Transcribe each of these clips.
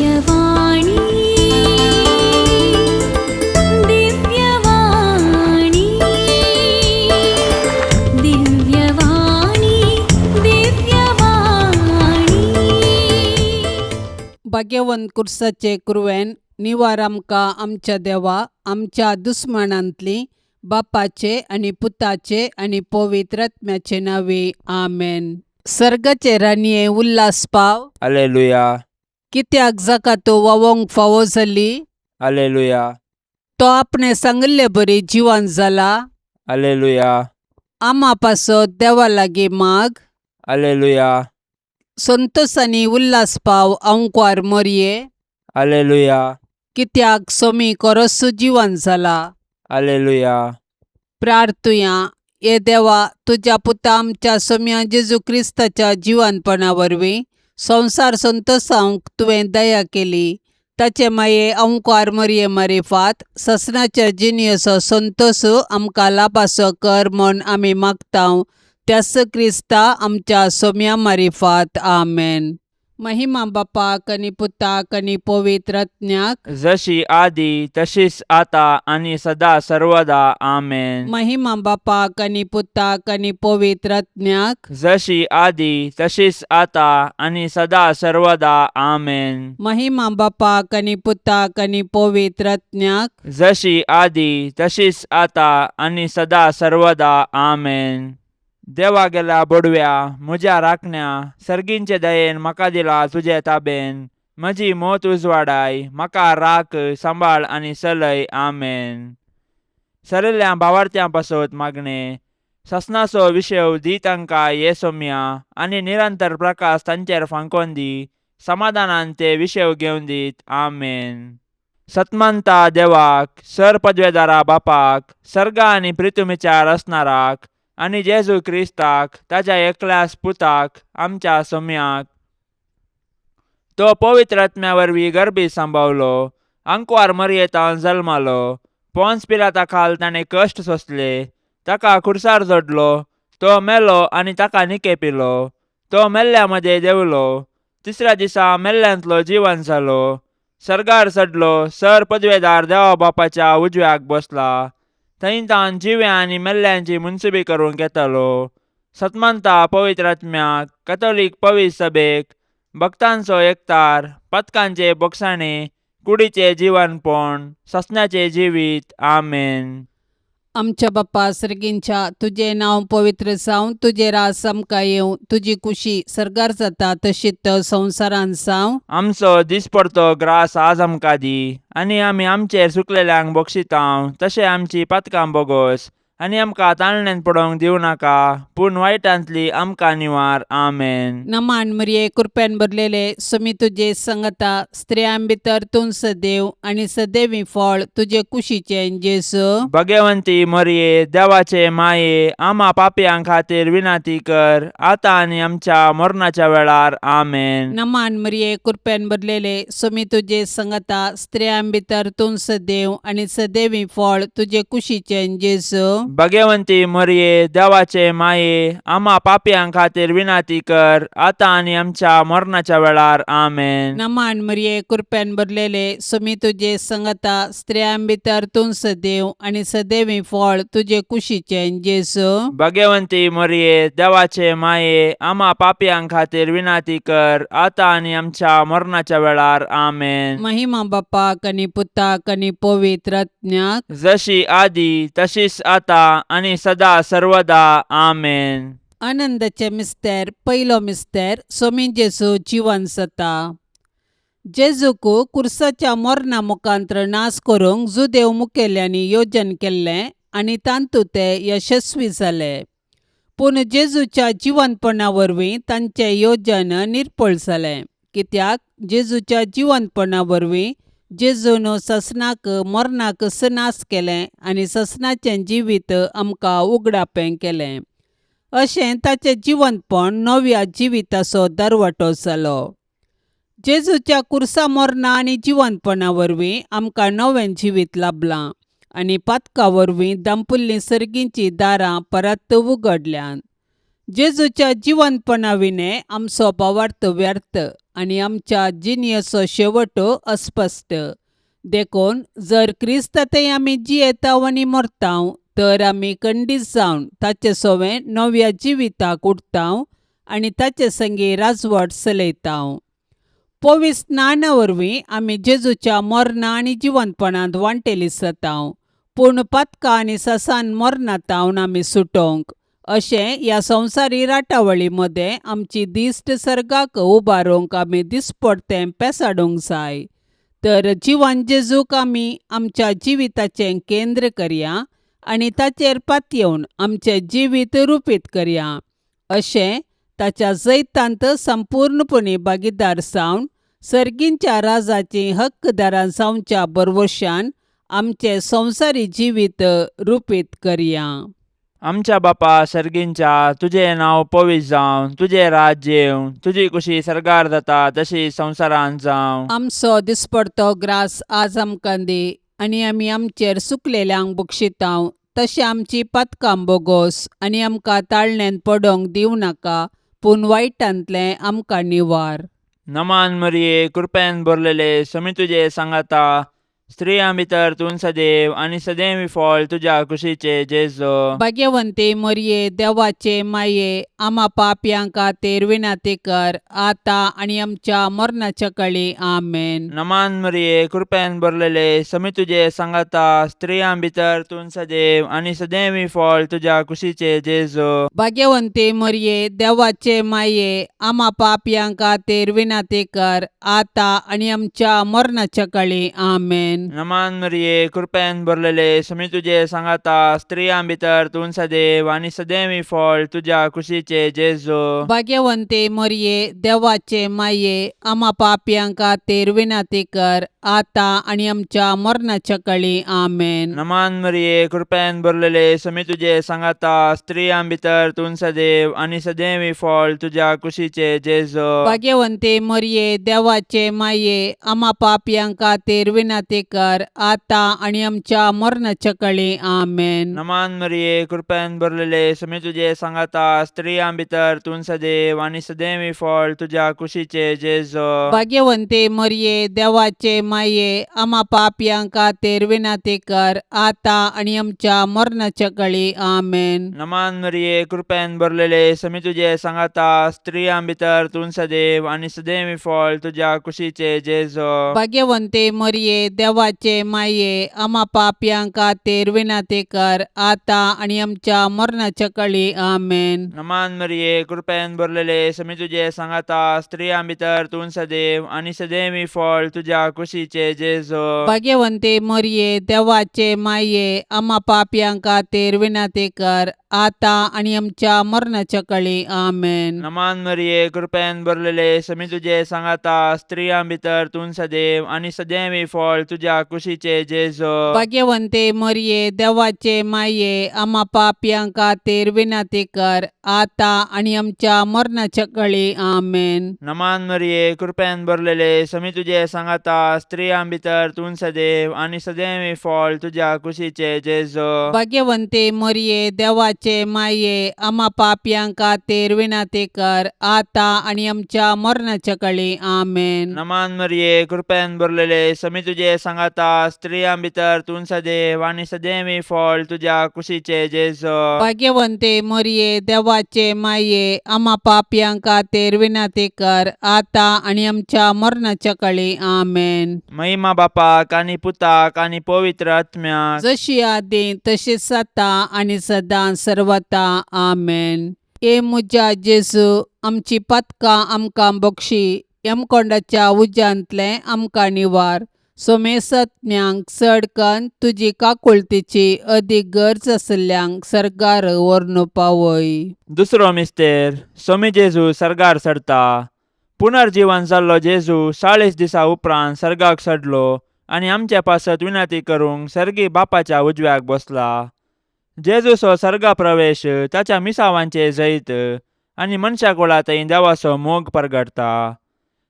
दिव्यवाणी, दिव्यवाणी, दिव्यवाणी, दिव्यवाणी. भाग्यवंत कुर्साचे कुरवेन निवार आमकां आमच्या देवा आमच्या दुस्मानांतली बापाचे आनी पुताचे आनी पवित्र आत्म्याचे नांवे आमेन. सर्गाचे राणये उल्हास पाव. अलेलुया. कित्याक जाका तो वावोंक फावो जाली. अलेलुया. तो आपणे सांगिल्ले बरी जिवन जाला. अलेलुया. आमा पासत देवा लागीं माग. अलेलुया. संतोसांनी उल्हास पाव अंकवार मोरये. अलेलुया. कित्याक सोमी कोरस्सू जिवन जाला. अलेलुया. प्रार्थुया. हे देवा, तुज्या पुता आमच्या सोम्या जेजू क्रिस्ताच्या जिवनपणा वरवीं संवसार संतोसावंक तुवें दया केली. ताचे माये अंकार मरये मारिफात ससनाच्या जिणेचो संतोस आमकां लाभासो कर म्हूण आमी मागता त्यास क्रिस्ता आमच्या सोम्या मारिफात. आमेन. महिमा बापाक आनी पुताक आनी पवित्र आत्म्याक. जशी आदी तशीच आता आणि सदा सर्वदा. आमेन. महिमा बापाक आनी पुताक आनी पवित्र आत्म्याक. जशी आदी तशीच आता आणि सदा सर्वदा. आमेन. महिमा बापाक आनी पुताक आनी पवित्र आत्म्याक. जशी आदी तशीच आता आणि सदा सर्वदा. आमेन. देवा गेल्या बोडव्या म्हज्या राखण्या सर्गींचे दयेन म्हाका दिला तुजे ताबेन. म्हजी मोत उजवाडाय म्हाका राख सांबाळ आनी चलय. आमेन. सरिल्ल्या भावार्थ्यां पासत मागणें. ससनाचो विशेव दी तांकां ये सोम्या आनी निरंतर प्रकाश तांचेर फांकोन दी. समाधानान ते विशेव घेवन दीत. आमेन. सतमंता देवाक सर पदवेदारा बापाक सर्गा आनी प्रितुमीच्या रचणाराक आनी जेजू क्रिस्ताक ताज्या एकल्यास पुताक आमच्या सोम्याक तो पवित्र आत्म्या वरवीं गर्भी सांबावलो आंकवार मरयेतान जल्मालो पोन्स पिलाता खाल ताणें कश्ट सोंसले ताका खुर्सार जोडलो तो मेलो आनी ताका निकेपिलो तो मेल्ल्या मदें देंवलो तिसऱ्या दिसा मेल्ल्यांतलो जिवन जालो सर्गार चडलो सर पदवेदार देवा बापाच्या उजव्याक बसला थंय तावन जिव्या आनी मेल्ल्यांची मुनसुबी करूंक येतालो. सतमंता पवित्र आत्म्याक कथोलीक पवित्र सभेक भक्तांचो एकतार पथकांचे बोगसाणे कुडीचे जिवनपण ससण्याचे जिवीत. आमेन. आमच्या बाप्पा सर्गींच्या, तुजें नांव पवित्र जावं, तुजें राज आमकां येवं, तुजी कुशी सर्गार जाता तशीच संवसारांत जावं. आमचो दिसपडतो ग्रास आज आमकां दी आनी आमी आमचेर सुकलेल्यांक बक्षितांव तशें आमची पातकां बोगोस आनी आमकां ताळण्यांत पडोवंक दिवं नाका पूण वायटांतली आमकां निवार. आमेन. नमान मरिये, कृपेन भरलेले, सुमी तुजे संगता, स्त्रियां भितर तूं सदैव आनी सदैवी फळ तुजे कुशीचें जेजू. भगवंती मरये देवाचे माये आमा पापयां खातीर विनंती कर आतां आनी आमच्या मरणाच्या वेळार. आमेन. नमान मरिये, कृपेन भरलेले, सुमी तुजे संगता, स्त्रियां भितर तूं सदैव आनी सदैवी फळ तुजे कुशीचें जेजू. भगवंती मरये देवाचे माये आमा पापयां खातीर विनंती कर आतां आनी आमच्या मरणाच्या वेळार. आमेन. नमान मरिये, कृपेन भरलेले, सुमी तुजे संगता, स्त्रियां भितर तूं सदैव आनी सदैवी फळ तुजे कुशीचें जेजू. भगवंती मरये देवाचे माये आमा पापयां खातीर विनंती कर आतां आनी आमच्या मरणाच्या वेळार. आमेन. महिमा बापाक आनी पुताक आनी पवित्र आत्म्याक. जशी आदी तशीच आता आनी सदा सर्वदा. आमेन. आनंदाचे मिस्तेर. पयलो मिस्तेर, सोमी जेजू जिवन जाता. जेजूक कुर्साच्या मरणा मुखांत्र नाश करूंक जुदेव मुखेल्यांनी योजन केल्लें आनी तातूंत ते यशस्वी जाले. पूण जेजूच्या जिवनपणा वरवीं तांचें योजन निर्फळ जालें, कित्याक जेजूच्या जिवनपणा वरवीं जेजून ससनाक मरणाक नाश केलें आनी ससनाचें जिवीत आमकां उगडापें केलें. अशें ताचें जिवनपण नव्या जिविताचो दरवटो जालो. जेजूच्या कुर्सा मरणा आनी जिवनपणा वरवीं आमकां नवें जिवीत लाभलां आनी पातका वरवीं दांपुल्लीं सर्गींचीं दारां परत उगडल्यांत. जेजूच्या जिवंतपणा विणें आमचो भावार्थ व्यर्थ आनी आमच्या जिणेचो शेवट अस्पश्ट. देखून जर क्रिस्ता थंय आमी जियेताव आनी मरताव तर आमी खंडीत जावन ताचे सोवें नव्या जिविताक उठताव आनी ताचे संगी राजवट चलयताव. पवित्र स्नाना वरवीं आमी जेजूच्या मरणा आनी जिवंतपणांत वांटेली जाताव, पूण पातकां आनी ससान मरणांत आमी सुटोवंक अशें ह्या संवसारी राटावळी मदें आमची दिश्ट सर्गाक उबारूंक आमी दिसपडतें पेसाडूंक जाय. तर जिवन जेजूक आमी आमच्या जिविताचें केंद्र करया आनी ताचेर पातयेवन आमचें जिवीत रुपीत करया. अशें ताच्या जैतांत संपूर्णपणी भागीदार जावन सर्गींच्या राजाचीं हक्कदारां जावच्या भरवशान आमचें संवसारी जिवीत रुपीत करया. आमच्या बापा सर्गींच्या, तुजें नांव पवित्र जावं, तुजें राज्य येवं, तुजी कुशी सर्गार जाता तशी संवसारांत जावं. आमचो दिसपडतो ग्रास आज आमकां दी आनी आमी आमचेर सुकलेल्यांक बक्षितांव तशें आमची पातकां बोगोस आनी आमकां ताळण्यांत पडोवंक दिवं नाका, पूण वायटांतलें आमकां निवार. नमान मरिये, कृपेन भरलेले, समी तुजे सांगाता, स्त्रियां भितर तूं सदैव आनी सदैव फळ तुज्या कुशीचे जेजो. भाग्यवंती मरये, देवाचे माये, आमा पापयां खातीर विनंती कर आतां आनी आमच्या मरणाच्या कळी. आमेन. नमान मरिये, कृपेन भरलेले, समी तुजे सांगाता, स्त्रियां भितर तूं सदैव आनी सदैव फळ तुज्या कुशीचे जेजो. भाग्यवंती मरये, देवाचे माये, आमा पापयां खातीर विनंती कर आतां आनी आमच्या मरणाच्या कळी. आमेन. नमान मरिये, कृपेन भरलेले, समी तुजे सांगाता, स्त्रियां भितर तूं सदैव आनी सदैव फळ तुज्या कुशीचे जेजो. भाग्यवंती मरये, देवाचे माये, आमा पापयां खातीर विनंती कर आतां आनी आमच्या मरणाच्या कळी. आमेन. नमान मरिये, कृपेन भरलेले, समी तुजे सांगाता, स्त्रियां भितर तूं सदैव आनी सदैव फळ तुज्या कुशीचे जेजो. भाग्यवंती मरये, देवाचे माये, आमा पापयां खातीर विनंती कर आतां आनी आमच्या मरणाच्या कळी. आमेन. नमान मरिये, कृपेन भरलेले, समी तुजे सांगाता, स्त्रियां भितर तूं सदैव आनी सदैव फळ तुज्या कुशीचे जेजो. भाग्यवंती मरये, देवाचे माये, आमा पापयां खातीर विनंती कर आतां आनी आमच्या मरणाच्या कळी. आमेन. नमान मरिये, कृपेन भरलेले, समी तुजे सांगाता, स्त्रियां भितर तूं सदैव आनी सदैव फळ तुज्या कुशीचे जेजो. भाग्यवंती मरये, देवाचे माये, आमा पापयां खातीर विनंती कर आतां आनी आमच्या मरणाच्या कळी. आमेन. नमान मरिये, कृपेन भरलेले, समी तुजे सांगाता, स्त्रियां भितर तूं सदैव आनी सदैव फळ तुज्या कुशीचे जेजो. भाग्यवंती मरये, देवाचे माये, आमा पापयां खातीर विनंती कर आतां आनी आमच्या मरणाच्या कळी. आमेन. नमान मरिये, कृपेन भरलेले, समी तुजे सांगाता, स्त्रियां भितर तूं सदैव आनी सदैव फळ तुज्या कुशीचे जेजो. भाग्यवंती मरये, देवाचे माये, आमा पापयां खातीर विनंती कर आतां आनी आमच्या मरणाच्या कळी. आमेन. नमान मरिये, कृपेन भरलेले, समी तुजे सांगाता, स्त्रियां भितर तूं सदैव आनी सदैव फळ तुज्या कुशीचे जेजो. भाग्यवंती मरये, देवाचे माये, आमा पापयां खातीर विनंती कर आतां आनी आमच्या मरणाच्या कळी. आमेन. नमान मरिये, कृपेन भरलेले, समी तुजे सांगाता, स्त्रियां भितर तूं सदैव आनी सदैव फळ तुज्या कुशीचे जेजो. भाग्यवंती मरये, देवाचे माये, आमा पापयां खातीर विनंती कर आतां आनी आमच्या मरणाच्या कळी. आमेन. महिमा बापाक आनी पुताक आनी पवित्र आत्म्याक, जशी आदी तशीच आतां आनी सदां सर्वता. आमेन. ए म्हज्या जेजू, आमची पातकां आमकां बक्षी, यमकोंडाच्या उज्यांतलें आमकां निवार, सोमेसत्म्यांक चड कन्न तुजी काकुळतीची अदीक गरज आशिल्ल्यांक सर्गार व्हरून पावय. दुसरो मिस्तेर, सोमी जेजू सर्गार चडता. पुनर्जीवन जाल्लो जेजू 40 दिसा उपरांत सर्गाक चडलो आनी आमचे पासत विनंती करूंक सर्गी बापाच्या उजव्याक बसला. जेजूचो सर्गा प्रवेश ताच्या मिसावांचे जैत आनी मनशा कुळा थंय देवाचो मोग परगटता.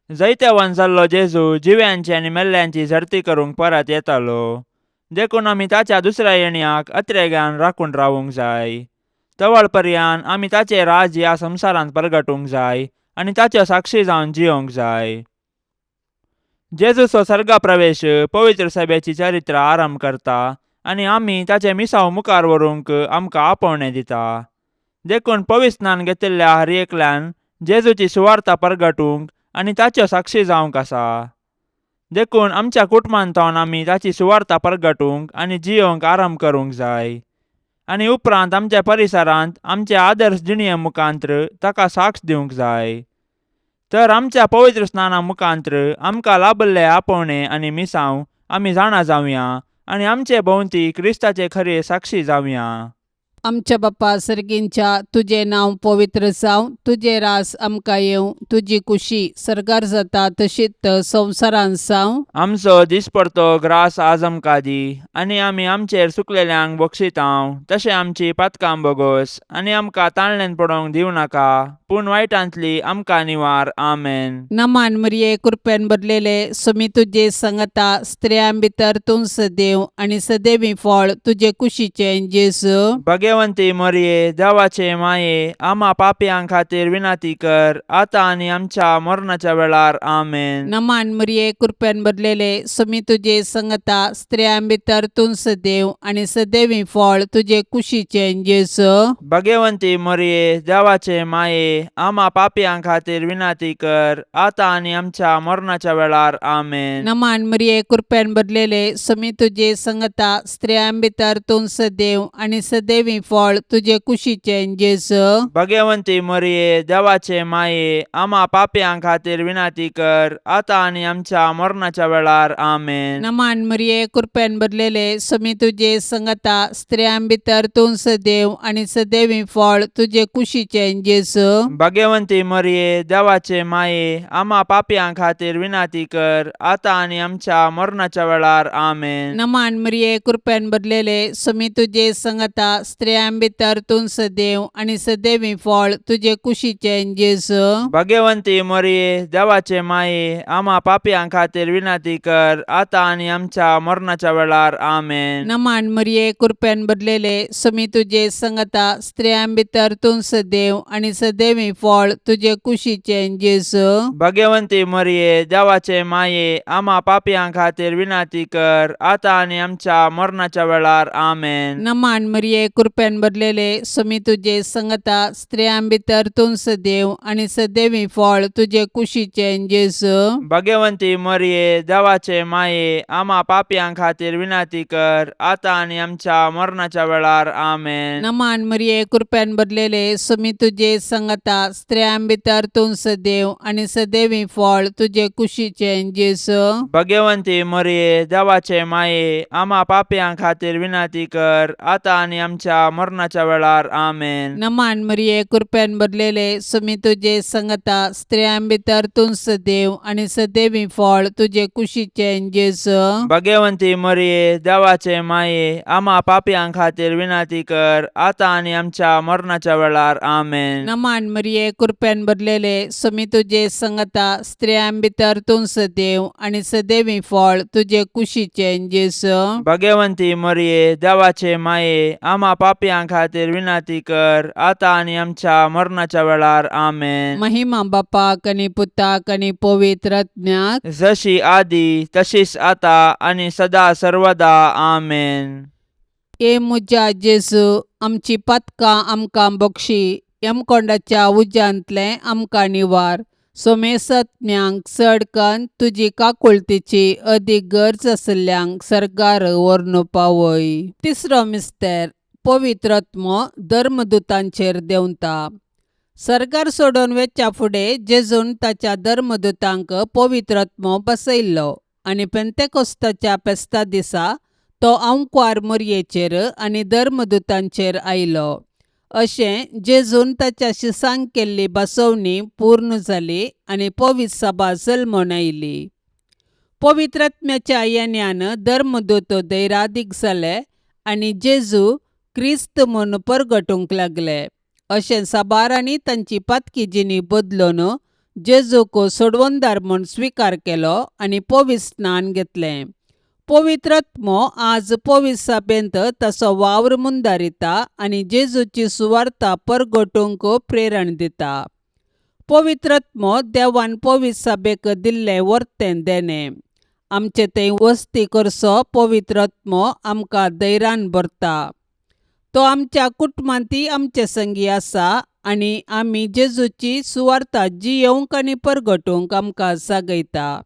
जैतवान जाल्लो जेजू जिव्यांची आनी मेल्ल्यांची झडती करूंक परत येतालो, देखून आमी ताच्या दुसऱ्या येण्याक अत्रेगान राखून रावूंक जाय. तवळ पर्यान आमी ताचें राज ह्या संवसारांत परगटूंक जाय आनी ताच्यो साक्षी जावन जियोंक जाय. जेजूचो सर्गा प्रवेश पवित्र सभेची चरित्र आरंभ करता आनी आमी ताचें मिसांव मुखार व्हरूंक आमकां आपोवणें दिता. देखून पवित्र स्नान घेतिल्ल्या हर एकल्यान जेजूची सुवार्ता परगटूंक आनी ताच्यो साक्षी जावंक आसा. देखून आमच्या कुटुंबांतल्यान आमी ताची सुवार्ता परगटूंक आनी जियोंक आरंभ करूंक जाय आनी उपरांत आमच्या परिसरांत आमचे आदर्श जिणये मुखांत्र ताका साक्ष दिवंक जाय. तर आमच्या पवित्र स्नाना मुखांत्र आमकां लाभल्ले आपोवणें आनी मिसांव आमी जाणा जावया आनी आमचे भोंवती क्रिस्ताचे खरे साक्षी जावया. आमच्या बापा सर्गींच्या, तुजें नांव पवित्र जावं, तुजें रास आमकां येवं, तुजी कुशी सर्गार जाता तशीच संवसारांत जावं. आमचो दिसपडतो ग्रास आज आमकां दी आनी आमी आमचेर सुकलेल्यांक बक्षितांव तशें आमची पातकां बोगोस आनी आमकां ताणल्यान पडोवंक दिवं नाका पूण वायटांतली आमकां निवार. आमेन. नमान मरिये, कृपेन भरलेले, सुमी तुजे संगता, स्त्रियां भितर तूं सदैव आनी सदैवी फळ तुजे कुशीचें जेजू. भगवंती मरिये, देवाचे माये, आमा पापयां खातीर विनंती कर आतां आनी आमच्या मरणाच्या वेळार. आमेन. नमान मरिये, कृपेन भरलेले, सुमी तुजे संगता, स्त्रियां भितर तूं सदैव आनी सदैवी फळ तुजे कुशीचें जेजू. भगवंती मरिये, देवाचे माये, आमा पापयां खातीर विनंती कर आतां आनी आमच्या मरणाच्या वेळार. आमेन. नमान मरिये, कृपेन भरलेले, सुमी तुजे संगता, स्त्रियां भितर तूं सदैव आनी सदैवी फळ तुजे कुशीचें जेजू. भगवंती मरिये, देवाचे माये, आमा पापयां खातीर विनंती कर आतां आनी आमच्या मरणाच्या वेळार. आमेन. नमान मरिये, कृपेन भरलेले, सुमी तुजे संगता, स्त्रियां भितर तूं सदैव आनी सदैवी फळ तुजे कुशीचें जेजू. भगवंती मरिये, देवाचे माये, आमा पापयां खातीर विनंती कर आतां आनी आमच्या मरणाच्या वेळार. आमेन. नमान मरिये, कृपेन भरलेले, सुमी तुजे संगता, स्त्रियां भितर तूं सदैव आनी सदैवी फळ तुजे कुशीचें जेजू. भगवंती मरिये, देवाचे माये, आमा पापयां खातीर विनंती कर आतां आनी आमच्या मरणाच्या वेळार. आमेन. नमान मरिये, कृपेन भरलेले, सुमी तुजे संगता, स्त्रियां भितर तूं सदैव आनी सदैवी फळ तुजे कुशीचें जेजू. भगवंती मरिये, देवाचे माये, आमा पापयां खातीर विनंती कर आतां आनी आमच्या मरणाच्या वेळार. आमेन. नमान मरिये, कृपेन भरलेले, सुमी तुजे संगता, स्त्रियां भितर तूं सदैव आनी सदैवी फळ तुजे कुशीचें जेजू. भगवंती मरिये, देवाचे माये, आमा पापयां खातीर विनंती कर आतां आनी आमच्या मरणाच्या वेळार. आमेन. नमान मरिये, कृपेन भरलेले, सुमी तुजे संगता, स्त्रियां भितर तूं सदैव आनी सदैवी फळ तुजे कुशीचें जेजू. भगवंती मरिये, देवाचे माये, आमा पापयां खातीर विनंती कर आतां आनी आमच्या मरणाच्या वेळार. आमेन. नमान मरिये, कृपेन भरलेले, सुमी तुजे संगता, स्त्रियां भितर तूं सदैव आनी सदैवी फळ तुजे कुशीचें जेजू. भगवंती मरिये, देवाचे माये, आमा पापयां खातीर विनंती कर आतां आनी आमच्या मरणाच्या वेळार. आमेन. नमान मरिये, कृपेन भरलेले, सुमी तुजे संगता, स्त्रियां भितर तूं सदैव आनी सदैवी फळ तुजे कुशीचें जेजू. भगवंती मरिये, देवाचे माये, आमा पापयां खातीर विनंती कर आतां आनी आमच्या मरणाच्या वेळार. आमेन. महिमा बापाक आनी पुताक आनी पवित्र आत्म्याक. जशी आदी तशीच आता आनी सदा सर्वदा. आमेन. ए म्हज्या जेजू, आमची पातकां आमकां बक्षी, यमकोंडाच्या उज्यांतलें आमकां निवार, सोमेसत्म्यांक चड कन्न तुजी काकुळतीची अदीक गरज आशिल्ल्यांक सर्गार व्हरून पावय. तिसरो मिस्तेर, पवित्र आत्मो धर्मदुतांचेर देंवता. सर्गार सोडून वेच्या फुडें जेजून ताच्या धर्मदुतांक पवित्र आत्मो बसयल्लो आनी पेंतेकोस्ताच्या फेस्ता दिसा तो आंकवार मोरयेचेर आनी धर्मदुतांचेर आयलो. अशें जेजून ताच्या शिसांक केल्ली बसवणी पूर्ण जाली आनी पवित्र सभा जल्मून आयली. पवित्र आत्म्याच्या येण्यान धर्मदूत धैरादीक जाले आनी जेजू क्रिस्त म्हूण परगटूंक लागले. अशें साबारांनी तांची पातकी जिणी बदलून जेजूक सोडवणदार म्हूण स्विकार केलो आनी पवित्र स्नान घेतलें. पवित्र आत्मो आज पवित्र सभेंत ताचो वावर मुंदारिता आनी जेजूची सुवार्ता परगटूंक प्रेरण दिता. पवित्र आत्मो देवान पवित्र सभेक दिल्लें वर्तें देणें. आमचे थंय वस्ती करचो पवित्र आत्मो आमकां धैर्यान भरता. तो आमच्या कुटुंबांतय आमचे संगी आसा आनी आमी जेजूची सुवार्ता जियेवंक आनी परगटूंक आमकां जागयता.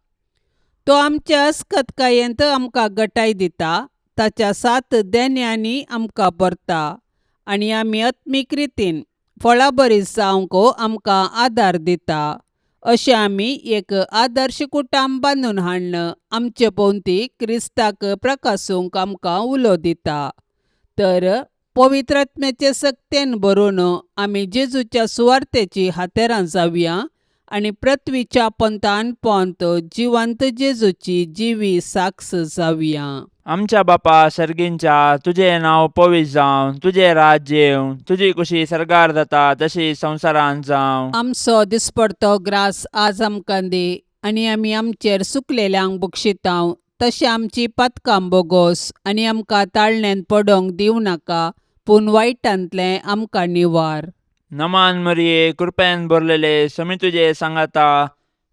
तो आमच्या अस्कतकायेंत आमकां गटाय दिता, ताच्या सात देण्यांनी आमकां भरता आनी आमी आत्मीक रितीन फळाबरी जावंक आमकां आदार दिता. अशें आमी एक आदर्श कुटुंब बांदून हाडून आमचे भोंवती क्रिस्ताक प्रकासूंक आमकां उलो दिता. तर पवित्र आत्म्याचे सक्तेन भरून आमी जेजूच्या सुवार्तेची हातेरां जावया आनी पृथ्वीच्या पंथान पंत जिवंत जेजूची जिवी साक्ष जावया. आमच्या बापा सर्गींच्या, तुजें नांव पवित्र जावं, तुजें राज्य येवं, तुजी कुशी सर्गार जाता तशी संवसारांत जावं. आमचो दिसपडतो ग्रास आज आमकां दी आनी आमी आमचेर सुकलेल्यांक बक्षितांव तशें आमची पातकां बोगोस आनी आमकां ताळण्यांत पडोंक दिवं नाका, पूण वायटांतलें आमकां निवार. नमान मरिये, कृपेन भरलेले, समी तुजे सांगाता,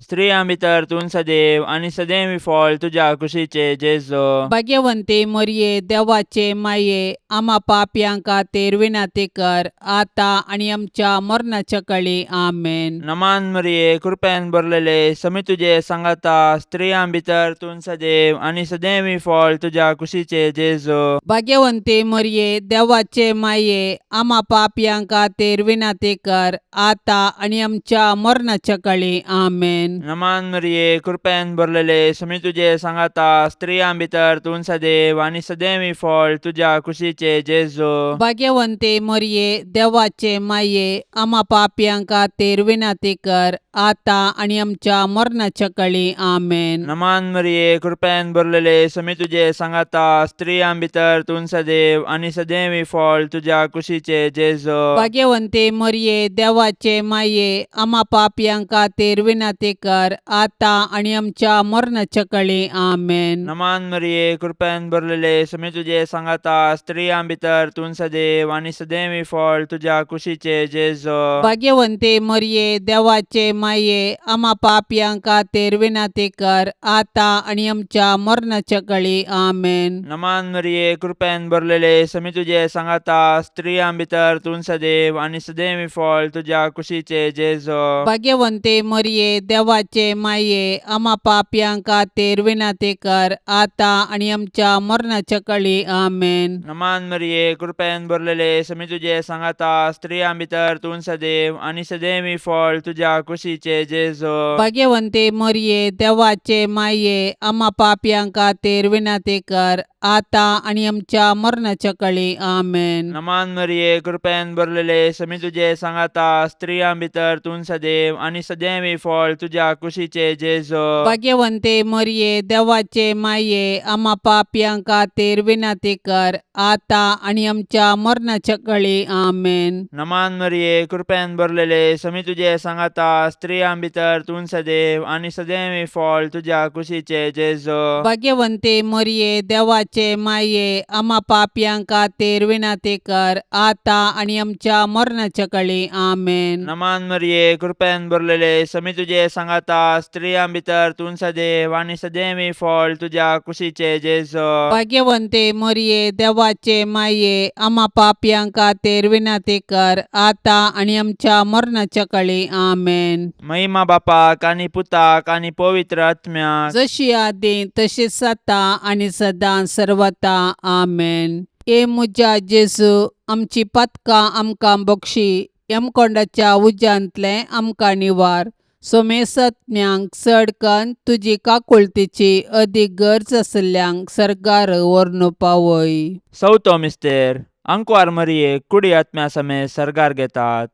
स्त्रियां भितर तूं सदैव आनी सदैव फळ तुज्या कुशीचे जेजू. भाग्यवंती मरिये, देवाचे माये, आमा पापयां खातीर विनंती कर आतां आनी आमच्या मरणाच्या कळी. आमेन. नमान मरिये, कृपेन भरलेले, समी तुजे सांगाता, स्त्रियां भितर तूं सदैव आनी सदैव फळ तुज्या कुशीचे जेजू. भाग्यवंती मरिये, देवाचे माये, आमा पापयां खातीर विनंती कर आतां आनी आमच्या मरणाच्या कळी. आमेन. नमान मरिये, कृपेन भरलेले, समी तुजे सांगाता, स्त्रियां भितर तूं सदैव आनी सदैव फळ तुज्या कुशीचे जेजू. भाग्यवंती मरिये, देवाचे माये, आमा पापयां खातीर विनंती कर आतां आनी आमच्या मरणाच्या कळी. आमेन. नमान मरिये, कृपेन भरलेले, समी तुजे सांगाता, स्त्रियां भितर तूं सदैव आनी सदैव फळ तुज्या कुशीचे जेजू. भाग्यवंती मरिये, देवाचे माये, आमा पापयां खातीर विनंती कर आतां आनी आमच्या मरणाच्या कळी. आमेन. नमान मरिये, कृपेन भरलेले, समी तुजे सांगाता, स्त्रियां भितर तूं सदैव आनी सदैव फळ तुज्या कुशीचे जेजू. भाग्यवंती मरिये, देवाचे माये, आमा पापयां खातीर विनंती कर आतां आनी आमच्या मरणाच्या कळी. आमेन. नमान मरिये, कृपेन भरलेले, समी तुजे सांगाता, स्त्रियां भितर तूं सदैव आनी सदैव फळ तुज्या कुशीचे जेजू. भाग्यवंती मरिये, देवाचे माये, आमा पापयां खातीर विनंती कर आतां आनी आमच्या मरणाच्या कळी. आमेन. नमान मरिये, कृपेन भरलेले, समी तुजे सांगाता, स्त्रियां भितर तूं सदैव आनी सदैव फळ तुज्या कुशीचे जेजू. भाग्यवंती मरिये, देवाचे माये, आमा पापयां खातीर विनंती कर आतां आनी आमच्या मरणाच्या कळी. आमेन. नमान मरिये, कृपेन भरलेले, समी तुजे सांगाता, स्त्रियां भितर तूं सदैव आनी सदैव फळ तुज्या कुशीचे जेजू. भाग्यवंती मरिये, देवाचे माये, आमा पापयां खातीर विनंती कर आतां आनी आमच्या मरणाच्या कळी. आमेन. नमान मरिये, कृपेन भरलेले, समी तुजे सांगाता, स्त्रियां भितर तूं सदैव आनी सदैव फळ तुज्या कुशीचे जेजू. भाग्यवंती मरिये, देवाचे माये, आमा पापयां खातीर विनंती कर आतां आनी आमच्या मरणाच्या कळी. आमेन. नमान मरिये, कृपेन भरलेले, समी तुजे सांगाता, स्त्रियां भितर तूं सदैव आनी सदैव फळ तुज्या कुशीचे जेजू. भाग्यवंती मरिये, देवाचे माये, आमा पापयां खातीर विनंती कर आतां आनी आमच्या मरणाच्या कळी. आमेन. महिमा बापाक आनी पुताक आनी पवित्र आत्म्याक, जशी आदी तशीच आतां आनी सदां सर्वता. आमेन. ए म्हज्या जेजू, आमची पातकां आमकां बक्षी, यमकोंडाच्या उज्यांतलें आमकां निवार, सोमेसत्म्यांक चड कन्न तुजी काकुळतीची अदीक गरज आशिल्ल्यांक सर्गार व्हरून पावय. चवथो मिस्तेर, आंकवार मरियेक कुडी आत्म्या समेत सर्गार घेतात.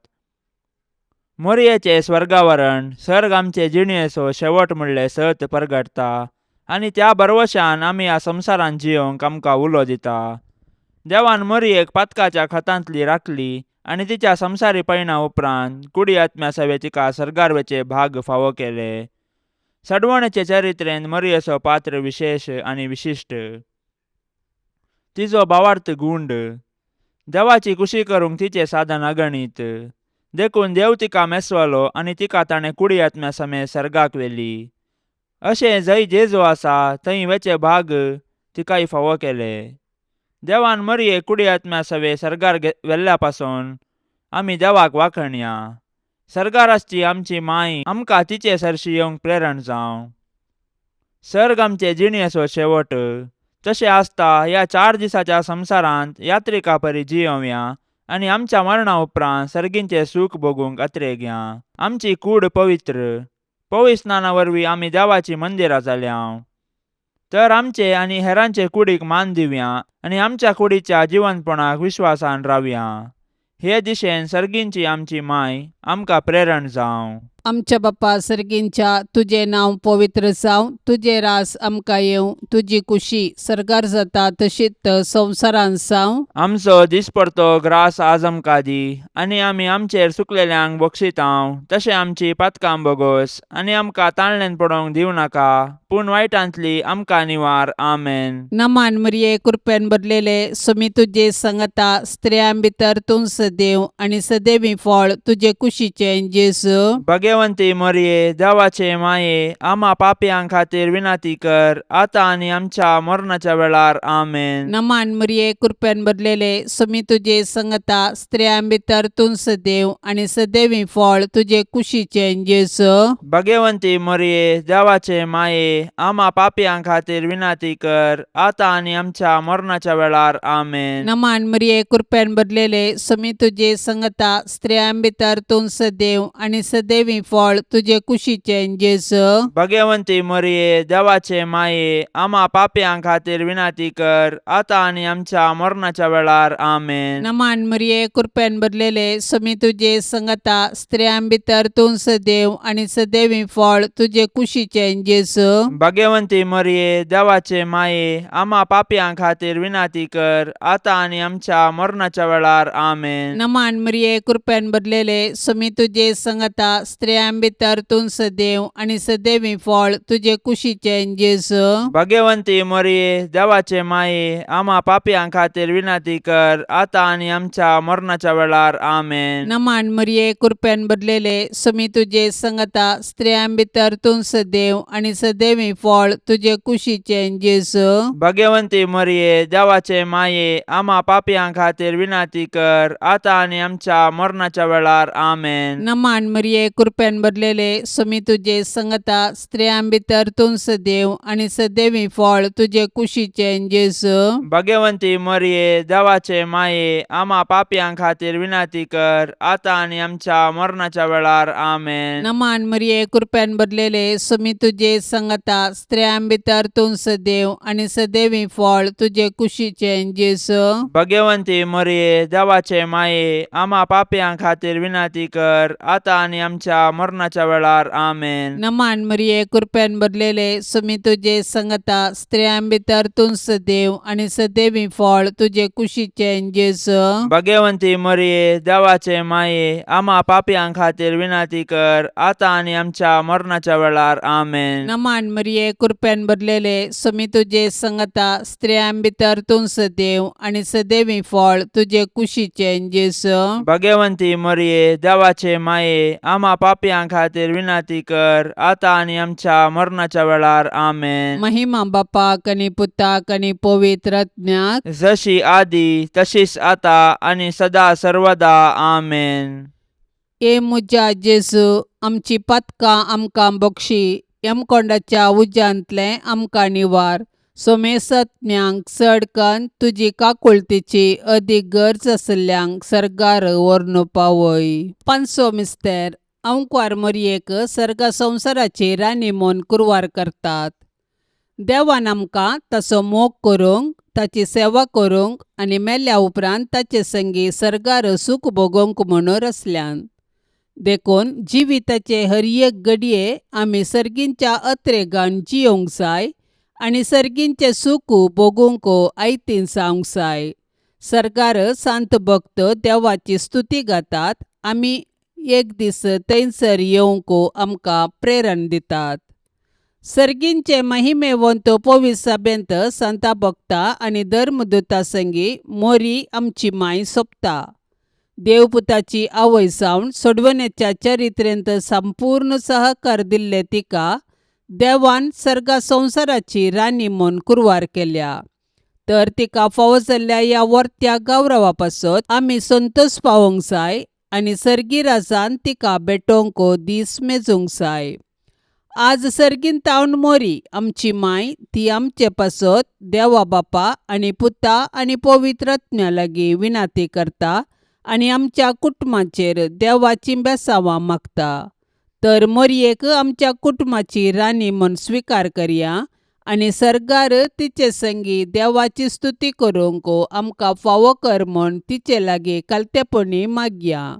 मोरयेचें स्वर्गावरण सर्ग आमचे जिणेचो शेवट म्हणलें सत परगटता आनी त्या भरवशान आमी ह्या संवसारांत जियोंक आमकां उलो दिता. देवान मोरयेक पातकाच्या खतांतली राखली आनी तिच्या संवसारी पयणा उपरांत कुडी आत्म्या सवे तिका सर्गार वचें भाग फावो केलें. सडवणेचे चरित्रेंत मरियेचो पात्र विशेश आनी विशिश्ट. तिजो भावार्थ गूंड. देवाची कुशी करूंक तिचें साधन अगणीत. देखून देव तिका मेसवलो आनी तिका ताणें कुडी आत्म्या समेत सर्गाक व्हेली. अशें जंय जेजू आसा थंय वेचे भाग तिकाय फावो केले. देवान मरये कुडी आत्म्या सवे सर्गार व्हेल्ल्या पासून आमी देवाक वाखणया. सर्गार आसची आमची माय आमकां तिचे सरशी येवंक प्रेरण जावं. सर्ग आमचे जिणेचो शेवट. तशें आसता ह्या 4 दिसाच्या संवसारांत यात्रिका परी जियोवया आनी आमच्या मरणा उपरांत सर्गींचें सूख भोगूंक अत्रेगया. आमची कूड पवित्र पवित्र स्नाना वरवीं आमी देवाचीं मंदिरां जाल्या. तर आमचे आनी हेरांचे कुडीक मान दिवया आनी आमच्या कुडीच्या जिवनपणाक विश्वासान रावया. हे दिशेन सर्गींची आमची माय आमकां प्रेरण जावं. आमच्या बापा सर्गींच्या, तुजें नांव पवित्र जावं, तुजें रास आमकां येवं, तुजी कुशी सर्गार जाता तशीच संवसारांत जावं. आमचो दिसपडतो ग्रास आज आमकां दी आनी आमी आमचेर चुकलेल्यांक बक्षितांव तशें आमची पातकां बोगोस आनी आमकां ताणल्यान पडोवंक दिवं नाका, पूण वायटांतली आमकां निवार. आमेन. नमान मरिये, कृपेन भरलेले, स्वामी तुजे संगता, स्त्रियां भितर तूं सदैव आनी सदैवी फळ तुजे कुशीचें जेजू. भगवंती मरिये, देवाचे माये, आमा पापयां खातीर विनंती कर, आतां आनी आमच्या मरणाच्या वेळार. आमेन. नमान मरिये, कृपेन भरलेले, स्वामी तुजे संगता, स्त्रियां भितर तूं सदैव आनी सदैवी फळ तुजे कुशीचें जेजू. भगवंती मरिये, देवाचे माये, आमा पापयां खातीर विनंती कर, आतां आनी आमच्या मरणाच्या वेळार. आमेन. नमान मरिये, कृपेन भरलेले, स्वामी तुजे संगता, स्त्रियां भितर तूं सदैव आनी सदैवी फळ तुजे कुशीचें जेजू. भगवंती मरिये, देवाचे माये, आमा पापयां खातीर विनंती कर, आतां आनी आमच्या मरणाच्या वेळार. आमेन. नमान मरिये, कृपेन भरलेले, स्वामी तुजे संगता, स्त्रियां भितर तूं सदैव आनी सदैवी फळ तुजे कुशीचें जेजू. भगवंती मरिये, देवाचे माये, आमा पापयां खातीर विनंती कर, आतां आनी आमच्या मरणाच्या वेळार. आमेन. नमान मरिये, कृपेन भरलेले, स्वामी तुजे संगता, स्त्रियां भितर तूं सदैव आनी सदैवी फळ तुजे कुशीचें जेजू. भगवंती मरिये, देवाचे माये, आमा पापयां खातीर विनंती कर, आतां आनी आमच्या मरणाच्या वेळार. आमेन. नमान मरिये, कृपेन भरलेले, स्वामी तुजे संगता, स्त्रियां भितर तूं सदैव आनी सदैवी फळ तुजे कुशीचें जेजू. भगवंती मरिये, देवाचे माये, आमा पापयां खातीर विनंती कर, आतां आनी आमच्या मरणाच्या वेळार. आमेन. नमान मरिये, कृपेन भरलेले, स्वामी तुजे संगता, स्त्रियां भितर तूं सदैव आनी सदैवी फळ तुजे कुशीचें जेजू. भगवंती मरिये, देवाचे माये, आमा पापयां खातीर विनंती कर, आतां आनी आमच्या मरणाच्या वेळार. आमेन. नमान मरिये, कृपेन भरलेले, स्वामी तुजे संगता, स्त्रियां भितर तूं सदैव आनी सदैवी फळ तुजे कुशीचें जेजू. भगवंती मरिये, देवाचे माये, आमा पापयां खातीर विनंती कर, आतां आनी आमच्या मरणाच्या वेळार. आमेन. नमान मरिये, कृपेन भरलेले, स्वामी तुजे संगता, स्त्रियां भितर तूं सदैव आनी सदैवी फळ तुजे कुशीचें जेजू. भगवंती मरिये, देवाचे माये, आमा पापयां खातीर विनंती कर, आतां आनी आमच्या मरणाच्या वेळार. आमेन. नमान मरिये, कृपेन भरलेले, स्वामी तुजे संगता, स्त्रियां भितर तूं सदैव आनी सदैवी फळ तुजे कुशीचें जेजू. भगवंती मरिये, देवाचे माये, आमा पापयां खातीर विनंती कर, आतां आनी आमच्या मरणाच्या वेळार. आमेन. महिमा बापाक आनी पुताक आनी पवित्र आत्म्याक, जशी आदी तशीच आता आनी सदा सर्वदा. आमेन. ए म्हज्या जेजू, आमची पातकां आमकां बक्षी, यमकोंडाच्या उज्यांतलें आमकां निवार, सोमेसत्म्यांक चड कन्न तुजी काकुळतीची अदीक गरज आशिल्ल्यांक सर्गार व्हरून पावय. पांचवो मिस्तेर, अंकवार मरयेक सर्गा संवसाराची राणी म्हूण कुरवार करतात. देवान आमकां ताचो मोग करूंक, ताची सेवा करूंक आनी मेल्या उपरांत ताचे संगी सर्गार सूख भोगोवंक म्हूण रचल्यान. देखून जिविताचे हर एक घडये आमी सर्गींच्या अत्रेगान जियोंक जाय आनी सर्गींचें सूख भोगूंक आयतीन जावंक जाय. सर्गार सांत भक्त देवाची स्तुती गातात, आमी एक दीस थंयसर येवंक आमकां प्रेरण दितात. सर्गींचे महिमेवंत पवित्र सभेंत संता भक्ता आनी धर्मदूता संगी मोरी आमची माय सोंपता. देवपुताची आवय जावन सोडवण्याच्या चरित्रेंत संपूर्ण सहकार दिल्ले तिका देवान सर्गा संवसाराची राणी म्हूण कुरवार केल्या. तर तिका फावो जाल्ल्या ह्या वर्त्या गौरवा पासत आमी संतोश पावोवंक जाय आनी सर्गी राजान तिका भेटोवंक दीस मेजूंक जाय. आज सर्गीन तावन मोरी आमची माय ती आमचे पासत देवा बापा आनी पुता आनी पवित्र आत्म्या लागीं विनाती करता आनी आमच्या कुटुंबाचेर देवाचीं बेसांवां मागता. तर मोरयेक आमच्या कुटुंबाची राणी म्हूण स्विकार करया आनी सर्गार तिचे संगी देवाची स्तुती करूंक आमकां फावो कर म्हूण तिचे लागीं कालतेपणी मागया.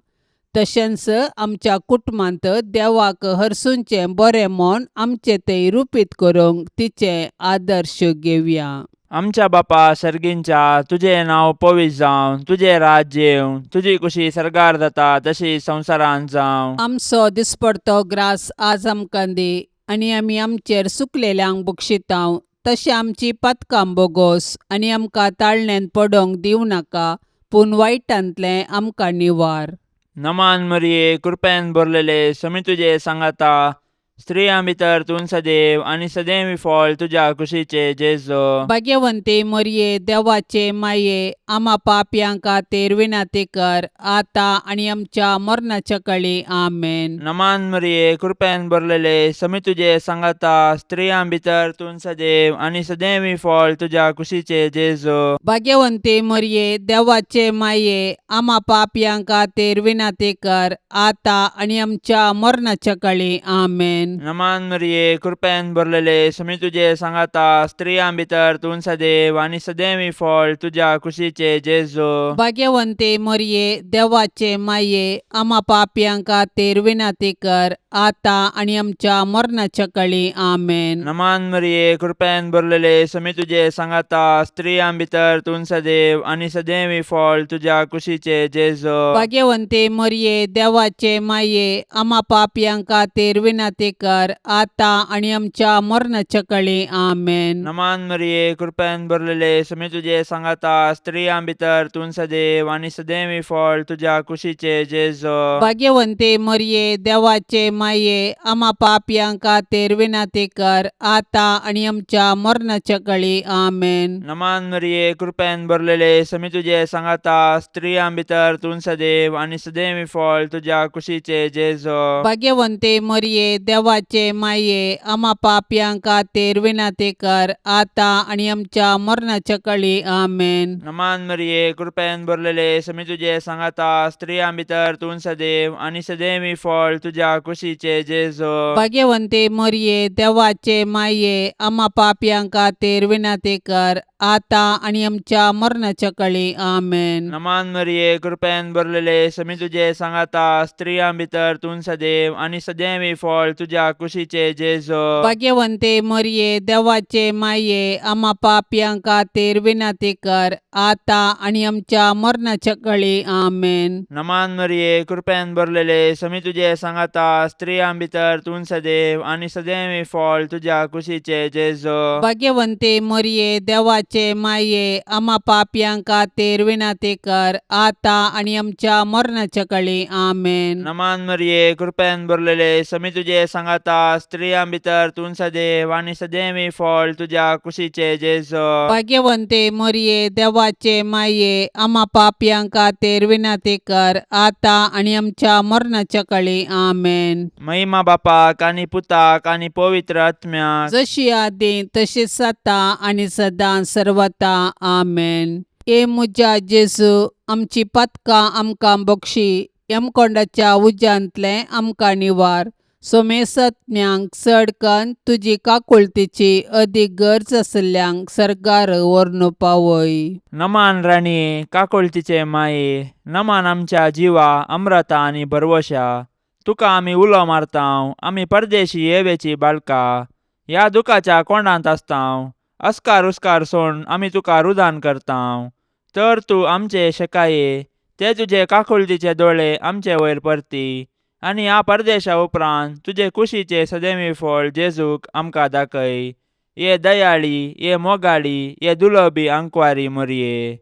तशेंच आमच्या कुटुंबांत देवाक हरसूंचें बरें म्हूण आमचें तें रुपीत करूंक तिचें आदर्श घेवया. आमच्या बापा सर्गींच्या, तुजें नांव पवित्र जावं, तुजें राज्य येवं, तुजी कुशी सर्गार जाता तशी संवसारांत जावं. आमचो दिसपडतो ग्रास आज आमकां दी आनी आमी आमचेर सुकलेल्यांक बक्षितांव तशें आमची पातकां बोगोस आनी आमकां ताळण्यांत पडोवंक दिवं नाका पूण वायटांतलें आमकां निवार. नमान मरिये, कृपेन भरलेले, समी तुजे सांगाता, स्त्रियां भितर तूं सदैव आनी सदैव फळ तुज्या कुशीचे जेजो. भाग्यवंती मोरये, देवाचे माये, आमा पापयां खातीर विनंती कर आतां आनी आमच्या मरणाच्या कळी. आमेन. नमान मरिये, कृपेन भरलेले, समी तुजे सांगाता, स्त्रियां भितर तूं सदैव आनी सदैव फळ तुज्या कुशीचे जेजो. भाग्यवंती मोरये, देवाचे माये, आमा पापयां खातीर विनंती कर आतां आनी आमच्या मरणाच्या कळी. आमेन. नमान मरिये, कृपेन भरलेले, समी तुजे सांगाता, स्त्रियां भितर तूं सदैव आनी सदैव फळ तुज्या कुशीचे जेजो. भाग्यवंती मोरये, देवाचे माये, आमा पापयां खातीर विनंती कर आतां आनी आमच्या मरणाच्या कळी. आमेन. नमान मरिये, कृपेन भरलेले, समी तुजे सांगाता, स्त्रियां भितर तूं सदैव आनी सदैव फळ तुज्या कुशीचे जेजो. भाग्यवंती मोरये, देवाचे माये, आमा पापयां खातीर विनंती कर आतां आनी आमच्या मरणाच्या कळी. आमेन. नमान मरिये, कृपेन भरलेले, समी तुजे सांगाता, स्त्रियां भितर तूं सदैव आनी सदैव फळ तुज्या कुशीचे जेजो. भाग्यवंती मोरये, देवाचे माये, आमा पापयां खातीर विनंती कर आतां आनी आमच्या मरणाच्या कळी. आमेन. नमान मरिये, कृपेन भरलेले, समी तुजे सांगाता, स्त्रियां भितर तूं सदैव आनी सदैव फळ तुज्या कुशीचे जेजो. भाग्यवंती मोरये, देवाचे माये, आमा पापयां खातीर विनंती कर आतां आनी आमच्या मरणाच्या कळी. आमेन. नमान मरिये, कृपेन भरलेले, समी तुजे सांगाता, स्त्रियां भितर तूं सदैव आनी सदैव फळ तुज्या कुशीचे जेजो. भाग्यवंती मोरये, देवाचे माये, आमा पापयां खातीर विनंती कर आतां आनी आमच्या मरणाच्या कळी. आमेन. नमान मरिये, कृपेन भरलेले, समी तुजे सांगाता, स्त्रियां भितर तूं सदैव आनी सदैव फळ तुज्या कुशीचे जेजो. भाग्यवंती मोरये, देवाचे माये, आमा पापयां खातीर विनंती कर आतां आनी आमच्या मरणाच्या कळी. आमेन. नमान मरिये, कृपेन भरलेले, समी तुजे सांगाता, स्त्रियां भितर तूं सदैव आनी सदैव फळ तुज्या कुशीचे जेजो. भाग्यवंती मोरये, देवाचे माये, आमा पापयां खातीर विनंती कर आतां आनी आमच्या मरणाच्या कळी. आमेन. नमान मरिये, कृपेन भरलेले, समी तुजे सांगाता, स्त्रियां भितर तूं सदैव आनी सदैव फळ तुज्या कुशीचे जेजो. भाग्यवंती मोरये, देवाचे माये, आमा पापयां खातीर विनंती कर आतां आनी आमच्या मरणाच्या कळी. आमेन. महिमा बापाक आनी पुताक आनी पवित्र आत्म्याक, जशी आदी तशीच आतां आनी सदां सर्वता. आमेन. ए म्हज्या जेजू, आमची पातकां आमकां बक्षी, यमकोंडाच्या उज्यांतलें आमकां निवार, सोमेसत्म्यांक चड कन्न तुजी काकुळतीची अदीक गरज आशिल्ल्यांक सर्गार व्हरून पावय. नमान राणये, काकुळतीचे माये, नमान आमच्या जिवा अमृता आनी भरवशा, तुका आमी उलो मारतांव, आमी परदेशी येवेची बाळका, ह्या दुखाच्या कोंडांत आसतांव, अस्कार उस्कार सोड आमी तुका रुदान करतांव, तर तूं आमचे शेकाये, ते तुजे काकुळतीचे दोळे आमचे वयर परती आनी ह्या परदेशा उपरांत तुजे कुशीचे सदैवी फळ जेजूक आमकां दाखय. ये दयाळी, ये मोगाळी, ये दुलोबी अंकवारी मोरये,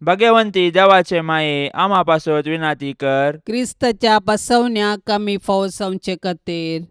भगवंती देवाचे माये, आमा पासत विनाती कर. क्रिस्ताच्या बसवण्याक आमी फावसावचे खातीर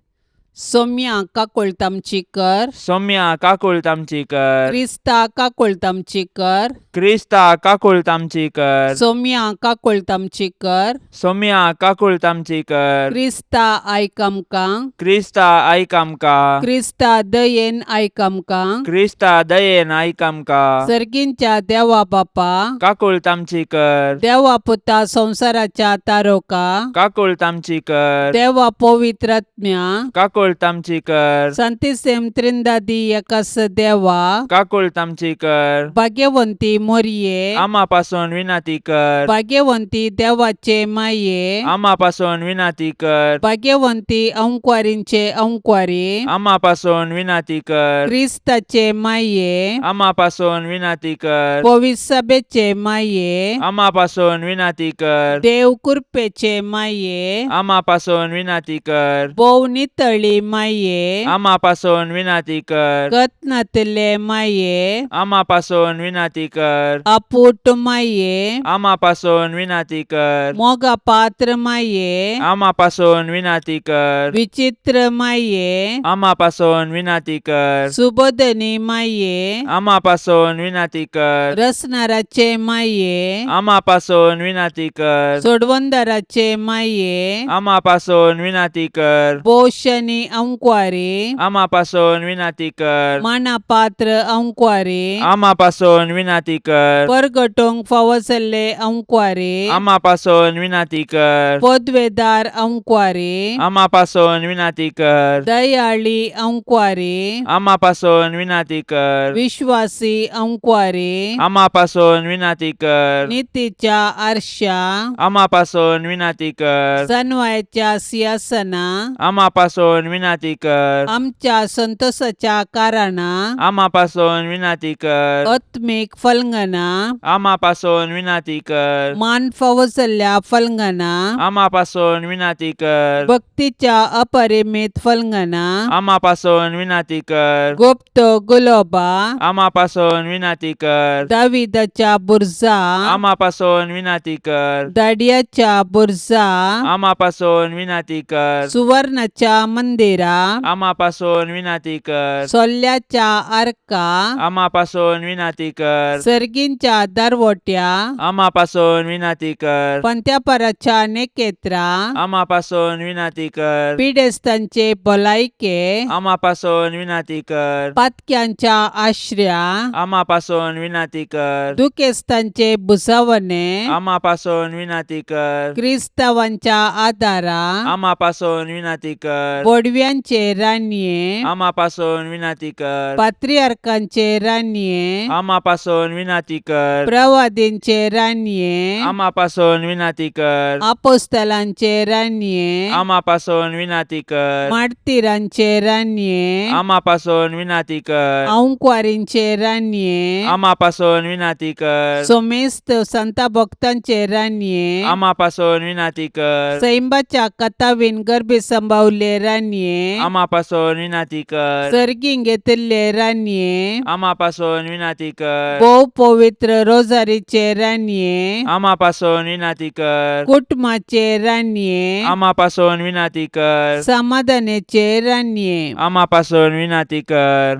सोम्या काकुळट आमची कर. सौम्या काकुळट आमची कर. क्रिस्ता काकुळट आमची कर. क्रिस्ता काकुळट आमची कर. सोम्या काकुळट आमची कर. सौम्या काकुळट आमची कर. क्रिस्ता आयक आमकां. क्रिस्ता आयक आमकां. क्रिस्ता दयेन आयक आमकां. क्रिस्ता दयेन आयक आमकां. सर्गींच्या देवा बापा, काकुळट आमची कर. देवा पुता संवसाराच्या तारोका, काकुळट आमची कर. देवा पवित्रात्म्या, काकुळट आमची कर. संतिसेम त्रिंदादी एकास देवा, काकुळट आमची कर. भाग्यवंती मोरये, आमा पासून विनाती कर. भाग्यवंती देवाचे माये, आमा पासून विनाती कर. भाग्यवंती अंकवारींचे अंकवारी, आमा पासून विनाती कर. क्रिस्ताचे माये, आमा पासून विनाती कर. पविसभेचे माये, आमा पासून विनाती कर. देव कृपेचे माये, आमा पासून विनाती कर. भोव नितळी माये, आमा पासून विनाती कर. गतनातले माये, आमा पासून विनाती कर. अपूट माये, आमा पासून विनाती कर. मोगा पात्र माये, आमा पासून विनाती कर. विचित्र माये, आमा पासून विनाती कर. सुबोधनी माये, आमा पासून विनाती कर. रसनाराचे माये, आमा पासून विनाती कर. सोडवंदाराचे माये, आमा पासून विनाती कर. पोषणी अंकवारी, आमा पासून विनाती कर. मानापात्र अंकवारी, आमा पासून विनाती कर. परगटोंक फावसल्ले अंकवारी, आमा पासून विनाती कर. पदवेदार अंकवारी, आमा पासून विनाती कर. दयाळी अंकवारी, आमा पासून विनाती कर. विश्वासी अंकवारी, आमा पासून विनाती कर. नितीच्या आरशा, आमा पासून विनाती कर. सनवायच्या सिंहासना, आमा पासून विनाती कर. आमच्या संतोषाच्या कारणा, आमा पासून विनाती कर. आत्मीक फलंगना, आमा पासून विनाती कर. मान फावसल्ल्या फलंगना, आमा पासून विनाती कर. भक्तीच्या अपरिमित फलंगना, आमा पासून विनाती कर. गुप्त गुलोबा, आमा पासून विनाती कर. दाविदाच्या बुरजा, आमा पासून विनाती कर. दाडियाच्या बुरजा, आमा पासून विनाती कर. सुवर्णाच्या मंदिरा, आमा पासून विनाती कर. सोल्ल्याच्या आर्का, आमा पासून विनाती कर. सर्गींच्या दरवट्या, आमा पासून विनाती कर. पंत्यापराच्या नेकेत्रा, आमा पासून विनाती कर. पिडेस्तांचे भलायके, आमा पासून विनाती कर. पातक्यांच्या आश्र्या, आमा पासून विनाती कर. दुखेस्तांचे भुसावणे, आमा पासून विनाती कर. क्रिस्तावांच्या आदारा, आमा पासून विनाती कर. बोडव्यांचे रानये, आमा पासून विनाती कर. पात्रियार्कांचे रानये, आमा पासून विनाती कर. प्रवादींचे रानये, आमा पासून विनाती कर. आपोस्तलांचे रानये, आमा पासून विनाती कर. मार्तिरांचे रानये, आमा पासून विनाती कर. अंकवारींचे रानये, आमा पासून विनाती कर. सोमेस्त संता भक्तांचे रानये, आमा पासून विनाती कर. सैंबाच्या कथावीन गर्भी संभावले रानये, आमा पासून विनाती कर. सर्गीं घेतिल्ले रानये, आमा पासून विनाती कर. भोव पवित्र रोजारीचे रानये, आमा पासून विनाती कर. कुटुंबाचे रानये, आमा पासून विनाती कर. समाधानाचे रानये, आमा पासून विनाती कर.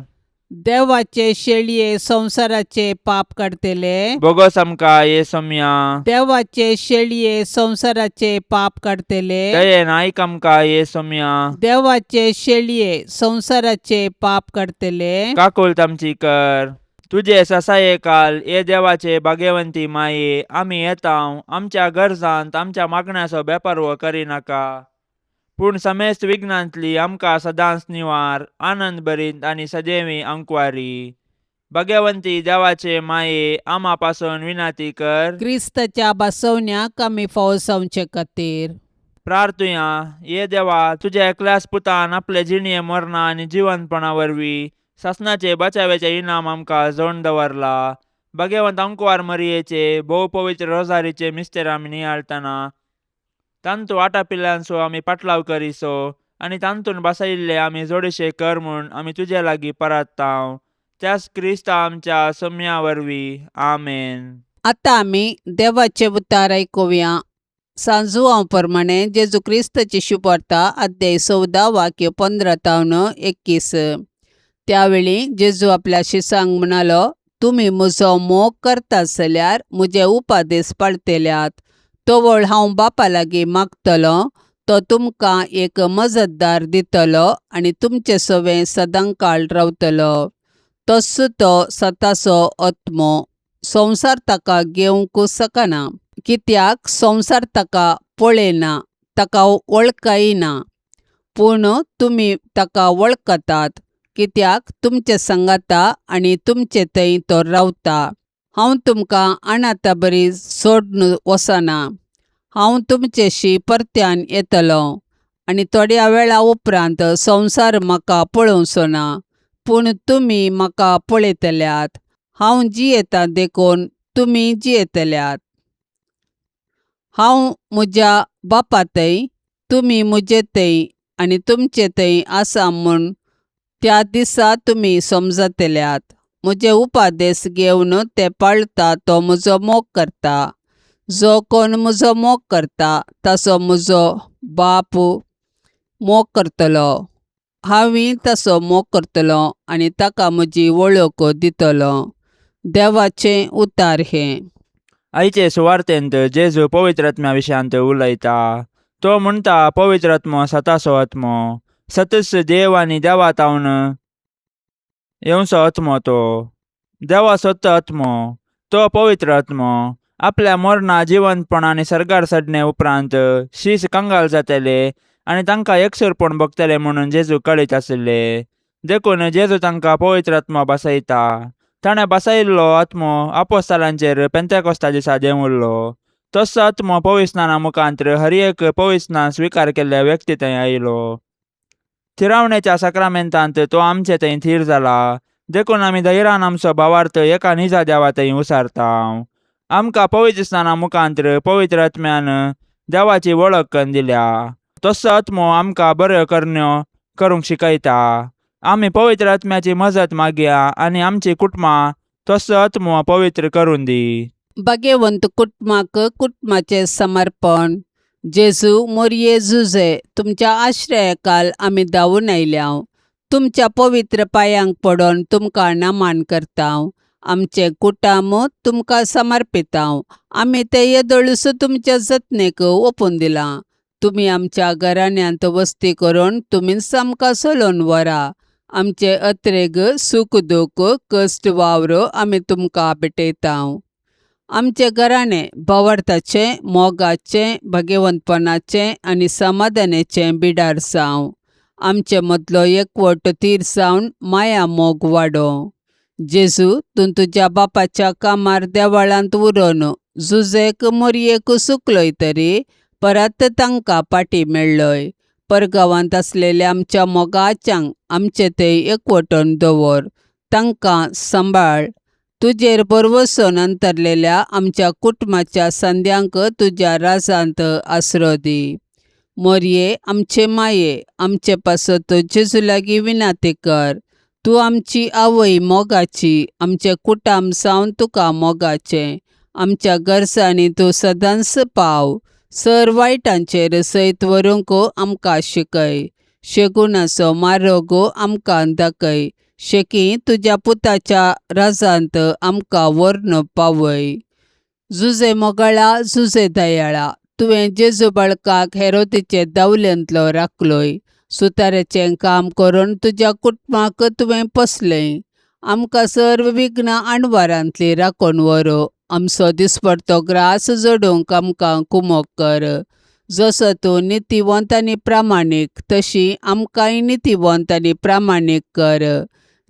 देवाचे शेळये संवसाराचे पाप काडतले, बोगोस आमकां ये सोम्या. देवाचे शेळये संवसाराचे पाप काडतले, दयेन आयक आमकां ये सोम्या. देवाचे शेळये संवसाराचे पाप काडतले, काकुळट आमची कर. तुजे ससाये काल ये देवाचे भाग्यवंती माये, आमी येता आमच्या गरजांत आमच्या मागण्याचो बेपारवो करिनाका, पूण समेस्त विघ्नांतली आमकां सदांच निवार, आनंद भरीत आनी सदैवी अंकवारी. भाग्यवंती देवाचे माये, आमा पासून विनाती कर. क्रिस्ताच्या बसवण्याक आमी फावसावचे खातीर प्रार्थुया. ये देवा, तुज्या एकल्याच पुतान आपले जिणये मरणा आनी जिवंतपणा वरवीं सासणाचे बचाव्याचे इनाम आमकां जोड दवरला. भगवंत अंकवार मरियेचे भोव पवित्र रोजारीचे मिस्तेर आमी नियाळतना तांतू आटापिल्ल्यांचो आमी पाटलाव करिसो आनी तांतून बसयिल्ले आमी जोडशे कर म्हूण आमी तुजे लागीं परात्तांव त्याच क्रिस्ता आमच्या सम्या वरवीं. आमेन. आतां आमी देवाचे उतार आयकुया. सांजुआंव प्रमाणे जेजू क्रिस्ताची शुभवार्ता, अध्याय 14, वाक्य 15 तावन 21. त्यावेळी जेजू आपल्या शिसांक म्हणालो, तुमी म्हजो मोग करता जाल्यार म्हजे उपादेस पाळतेल्यात. तवळ हांव बापा लागीं मागतलो, तो तुमकां एक मजतदार दितलो आनी तुमचे सवें सदांकाळ रावतलो. तस्सो तो सताचो आत्मो. संवसार ताका घेवंक शकना, कित्याक संवसार ताका पळयना, ताका वळखना. पूण तुमी ताका वळखतात, कित्याक तुमचे सांगाता आनी तुमचे थंय तो रावता. हांव तुमकां अनाथा बरी सोडून वचना. हांव तुमचेशी परत्यान येतलो आनी थोड्या वेळा उपरांत संवसार म्हाका पळोवचो ना, पूण तुमी म्हाका पळयतल्यात. हांव जियेता देखून तुमी जियेतल्यात. हांव म्हज्या बापा थंय, तुमी म्हजे थंय आनी तुमचे थंय आसा म्हूण त्या दिसा तुमी समजतल्यात. म्हजे उपादेस घेवन ते पाळता तो म्हजो मोग करता. जो कोण म्हजो मोग करता ताचो म्हजो बाप मोग करतलो. हांवूय ताचो मोग करतलो आनी ताका म्हजी वळख दितलो. देवाचें उतार हें. आयचे सुवार्तेंत जेजू पवित्र आत्म्या विशयांत उलयता. तो म्हणटा, पवित्र आत्मो सताचो आत्मो, सतच देव आनी देवा तावन येवचो आत्मो. तो देवा सत्त आत्मो, तो पवित्र आत्मो. आपल्या मरणा, जिवंतपण आनी सर्गार चडणे उपरांत शीस कंगाल जातले आनी तांकां एकसुरपण भोगतले म्हणून जेजू कळीत आशिल्ले. देखून जेजू तांकां पवित्र आत्मो बसयता. ताणें बसयिल्लो आत्मो आपोस्तालांचेर पेंतेकोस्ता दिसा देंवुल्लो. तसो आत्मो पविस्नाना मुखांत हर एक पविस्नान स्विकार केल्ल्या व्यक्ती थंय आयलो. थिरावणेच्या साक्रामेंतांत तो आमचे थंय थीर जाला. देखून आमी धैर्यान आमचो भावार्थ एका निजा देवा थंय उसारता. आमकां पवित्र स्नाना मुखांत पवित्र आत्म्यान देवाची वळख करून दिल्या. तसो आत्मो आमकां बऱ्यो करण्यो करूंक शिकयता. आमी पवित्र आत्म्याची मजत मागया आनी आमची कुटुंबां तसो आत्मो पवित्र करून दी. भाग्यवंत कुटुंबाक कुटुंबाचें समर्पण. जेजू, मोरये जुजे, तुमच्या आश्रयाकाल आमी धांवून आयल्या. तुमच्या पवित्र पांयांक पडून तुमकां नमन करता. आमचें कुटुंब तुमकां समर्पिता. आमी तें येदोळूच तुमच्या जतनेक ओपून दिलां. तुमी आमच्या घराण्यांत वस्ती करून तुमीच आमकां चलोवन व्हरा. आमचे अत्रेग, सूख दूख, कश्ट, वावर आमी तुमकां भेटयता. आमचें घराणें भावार्थाचें, मोगाचें, भाग्यवंतपणाचें आनी समाधानाचें बिडार जावं. आमचे मदलो एकवट थीर जावन माया मोग वाडोवं. जेजू, तूं तुज्या बापाच्या कामार देवळांत उरोवन जुजेक मोरयेक सुकलोय तरी परत तांकां पाटी मेळ्ळोय. परगांवांत आसलेल्या आमच्या मोगाच्यांक आमचे थंय एकवटून दवर, तांकां सांबाळ. तुजेर भरवसून अंतरलेल्या आमच्या कुटुंबाच्या संद्यांक तुज्या राजांत आसरो दी. मोरये, आमचे माये, आमचे पासत जेजू लागीं विनाती कर. तूं आमची आवय मोगाची, आमचें कुटुंब जावन तुका मोगाचें. आमच्या गरजांनी तूं सदांच पाव. सर वायटांचेर सयत व्हरूंक आमकां शिकय. शेगुणाचो मार्ग आमकां दाखय. शेकी तुज्या पुताच्या राजांत आमकां व्हरून पावय. जुजे मोगाळा, जुजे दयाळा, तुवें जेजू बाळकाक हेरोदीचे दावलेंतलो राखलोय. सुताराचें काम करून तुज्या कुटुंबाक तुवें पोसलें. आमकां सर्व विघ्नां आणवारांतली राखून व्हरो. आमचो दिसपडतो ग्रास जोडूंक आमकां कुमोक कर. जसो तूं नितीवंत आनी प्रामाणीक, तशी आमकांय नितीवंत आनी प्रामाणीक कर.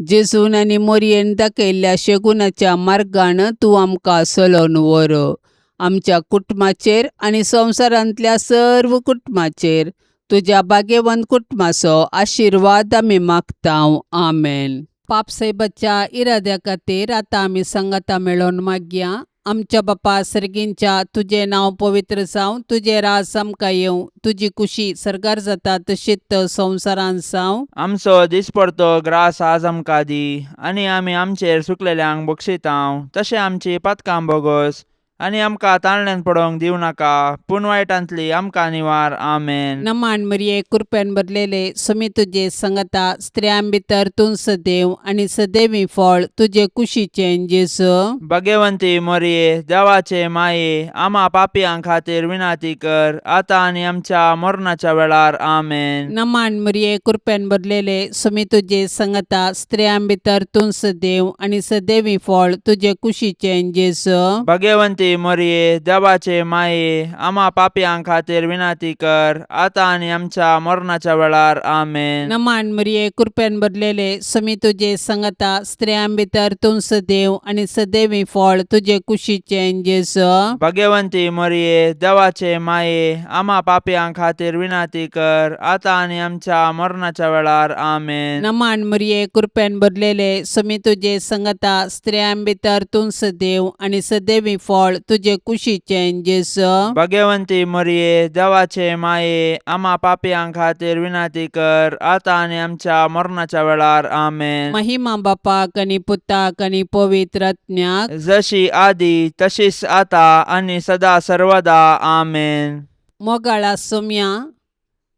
जेजून आनी मोरयेन दाखयल्ल्या शेगुणाच्या मार्गान तूं आमकां चलोवन व्हर. आमच्या कुटुंबाचेर आनी संवसारांतल्या सर्व कुटुंबाचेर तुज्या भाग्यवंत कुटुंबाचो आशिर्वाद आमी मागता. आमेन. पापसाहेबाच्या इराद्या खातीर आतां आमी सांगाता मेळोवन मागया. आमच्या बापा सर्गींच्या तुजें नांव पवित्र जावं, तुजें राज आमकां येवं, तुजी कुशी सर्गार जाता तशीच संवसारांत जावं. आमचो दिसपडतो ग्रास आज आमकां दी आनी आमी आमचेर सुकलेल्यांक बक्षितांव तशें आमची पातकां बोगोस आनी आमकां ताळण्यान पडोवंक दिवं नाका पूण वायटांतली आमकां निवार. आमेन. नमान मरिये, कृपेन भरलेले, समी तुजे संगता, स्त्रियां भितर तूं सदैव आनी सदैवी फळ तुजे कुशीचें जेजू. भगवंती मोरये, देवाचे माये, आमा पापयां खातीर विनंती कर आतां आनी आमच्या मरणाच्या वेळार. आमेन. नमान मरिये, कृपेन भरलेले, समी तुजे संगता, स्त्रियां भितर तूं सदैव आनी सदैवी फळ तुजे कुशीचें जेजू. भगवंती मोरये, देवाचे माये, आमा पापयां खातीर विनंती कर आतां आनी आमच्या मरणाच्या वेळार. आमेन. नमान मरिये, कृपेन भरलेले, समी तुजे संगता, स्त्रियां भितर तूं सदैव आनी सदैवी फळ तुजे कुशीचें जेजू. भगवंती मोरये, देवाचे माये, आमा पापयां खातीर विनंती कर आतां आनी आमच्या मरणाच्या वेळार. आमेन. नमान मरिये, कृपेन भरलेले, समी तुजे संगता, स्त्रियां भितर तूं सदैव आनी सदैवी फळ तुजे कुशीचें जेजू. भगवंती मोरये, देवाचे माये, आमा पापयां खातीर विनंती कर आतां आनी आमच्या मरणाच्या वेळार. आमेन. महिमा बापाक आनी पुताक आनी पवित्र आत्म्याक, जशी आदी तशीच आता आनी सदा सर्वदा. आमेन. मोगाळा सोम्या,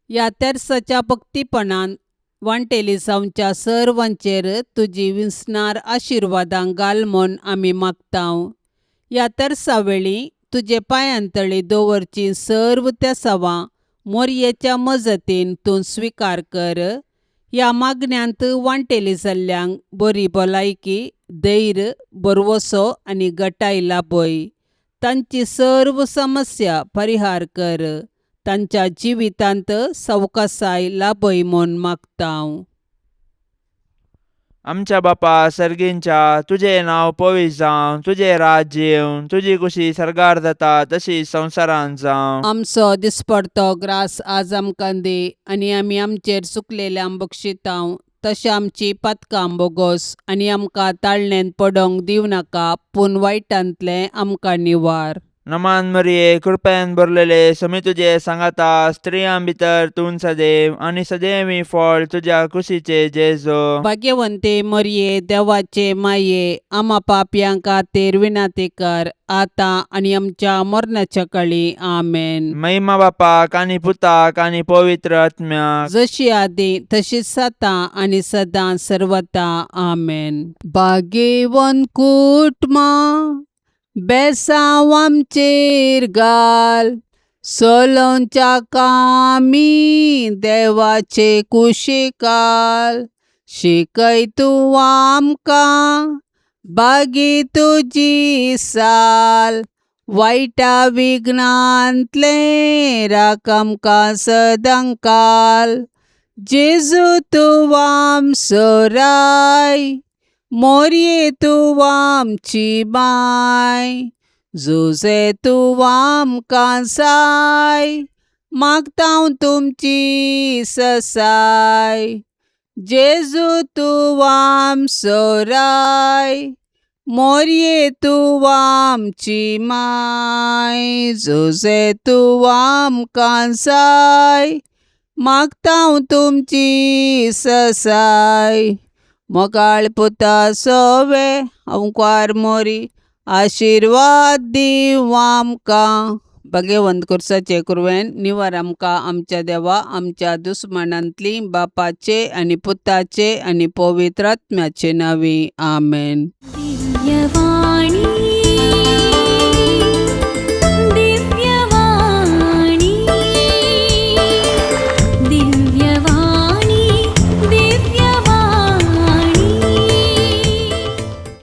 ह्या तेर्साच्या भक्तीपणान वांटेली जावच्या सर्वांचेर तुजी विसणार आशिर्वादां घाल म्हूण आमी मागतांव. ह्या तेर्सा वेळी तुजे पांयांतळी दवरची सर्व तेसावां मोरयेच्या मजतीन तूं स्विकार कर. ह्या मागण्यांत वांटेली जाल्ल्यांक बरी भलायकी, धैर्य, भरवसो आनी गटाय लाभय. तांची सर्व समस्या परिहार कर. तांच्या जिवितांत सवकासाय लाभय म्हूण मागतांव. आमच्या बापा सर्गींच्या, तुजें नांव पवित्र जावं, तुजें राज्य येवं, तुजी कुशी सर्गार जाता तशी संवसारांत जावं. आमचो दिसपडतो ग्रास आज आमकां दी आनी आमी आमचेर चुकलेल्यांक बक्षितांव तशें आमची पातकां बोगोस आनी आमकां ताळण्यांत पडोंक दिवं नाका पूण वायटांतलें आमकां निवार. नमान मरिये, कृपेन भरलेले, समी तुजे सांगाता, स्त्रियां भितर तूं सदैव आनी सदैवी फळ तुज्या कुशीचे जेजो. भाग्यवंते मरिये, देवाचे माये, आमा पापयां खातीर विनंती कर आतां आनी आमच्या मरणाच्या कळी. आमेन. महिमा बापाक आनी पुताक आनी पवित्र आत्म्याक, जशी आदी तशीच आतां आनी सदां सर्वता. आमेन. भाग्यवंत कुटुंबां, बेसांव आमचेर घाल, सोलोंच्या कामी देवाचे कुशिकाल, शिकय तूं आमकां बागी तुजी साल, वायटा विघ्नांतलें राख आमकां सदांकाल. जेजू तूं आमचो राय, मोरये तूं आमची माय, जुजे तूं आमकां जाय, मागतांव तुमची ससाय. जेजू तूं आमचो राय, मोरये तूं आमची माय, जुजे तूं आमकां जाय, मागतांव तुमची ससाय. मोगाळ पुता सोवे अंकार मोरी, आशिर्वाद दीव आमकां. भगवंत कुर्साचे कुरवेन निवार आमकां आमच्या देवा आमच्या दुस्मानांतली, बापाचे आनी पुताचे आनी पवित्र आत्म्याचे नांवी. आमेन. दिव्यवाणी.